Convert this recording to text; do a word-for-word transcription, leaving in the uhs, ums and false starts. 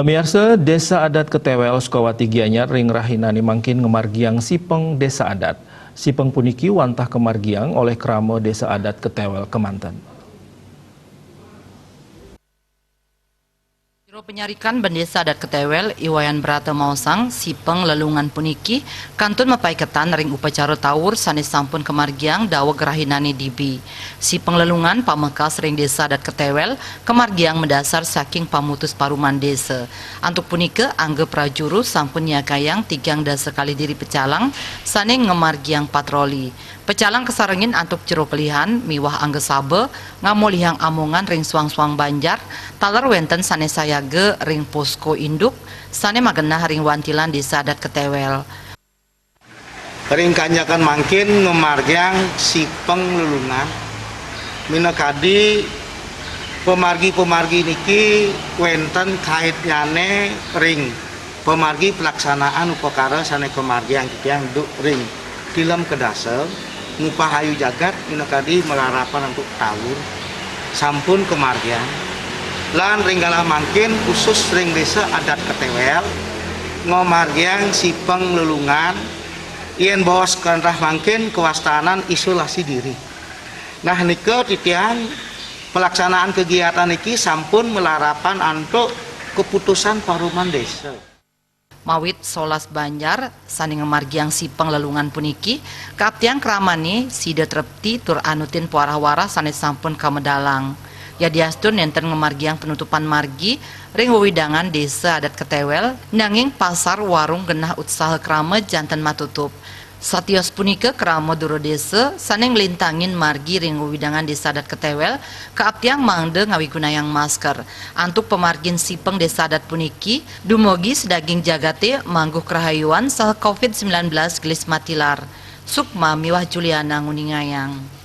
Pamiarsa, Desa Adat Ketewel, Sukawati Gianyar ring rahinane mangkin ngamargiang sipeng desa adat. Sipeng puniki wantah kamargiang olih krama Desa Adat Ketewel kemanten. Jero Panyarikan Bendesa Adat Ketewel, I Wayan Brata maosang, sipeng lelungan puniki kantun mapaiketan ring upacara tawur sane sampun kamargiang daweg rahinane dibi. Sipeng lelungan pamekas ring Desa Adat Ketewel kamargiang madasar saking pamutus paruman desa. Antuk punika, angga prajuru sampun nyagayang tigang dasa kalih diri pecalang sane ngamargiang patroli. Pecalang kasarengin antuk jero kelihan miwah angga saba ngamolihang amongan ring suang-suang banjar, taler wenten sane sayaga ring posko induk sane magenah ring wantilan Desa Adat Ketewel. Ring kanjekan mangkin ngamargiang sipeng lelungan, minakadi pamargi-pamargi niki wenten kaitnyane ring pamargi pelaksanaan upakara sane kamargiang titiang duk ring tilem kedasa, ngupah ayu jagat minakadi malarapan antuk tawur, sampun kamargiang. Lan ring galah mangkin khusus ring Desa Adat Ketewel, ngamargiang sipeng lelungan, yen baos kanrah mangkin kawastanan isolasi diri. Nah, nika titiang pelaksanaan kegiatan niki sampun malarapan antuk keputusan paruman desa. Mawit solas banjar sane ngamargiang sipeng lelungan puniki, kaaptiang kramane sida trepti tur anutin pawarah-warah sane sampun kamedalang. Yadiastun nenten ngamargiang penutupan margi ring wewidangan Desa Adat Ketewel, nanging pasar warung genah utsaha krama janten matutup. Satios punika, krama dura desa sane nglintangin margi ring wewidangan Desa Adat Ketewel kaaptiang mangda ngawigunayang masker. Antuk pamargin sipeng Desa Adat puniki, dumugi sadaging jagate mangguh karahayuan saha covid sembilan belas gelis matilar. Sukma miwah Juliana nguningayang.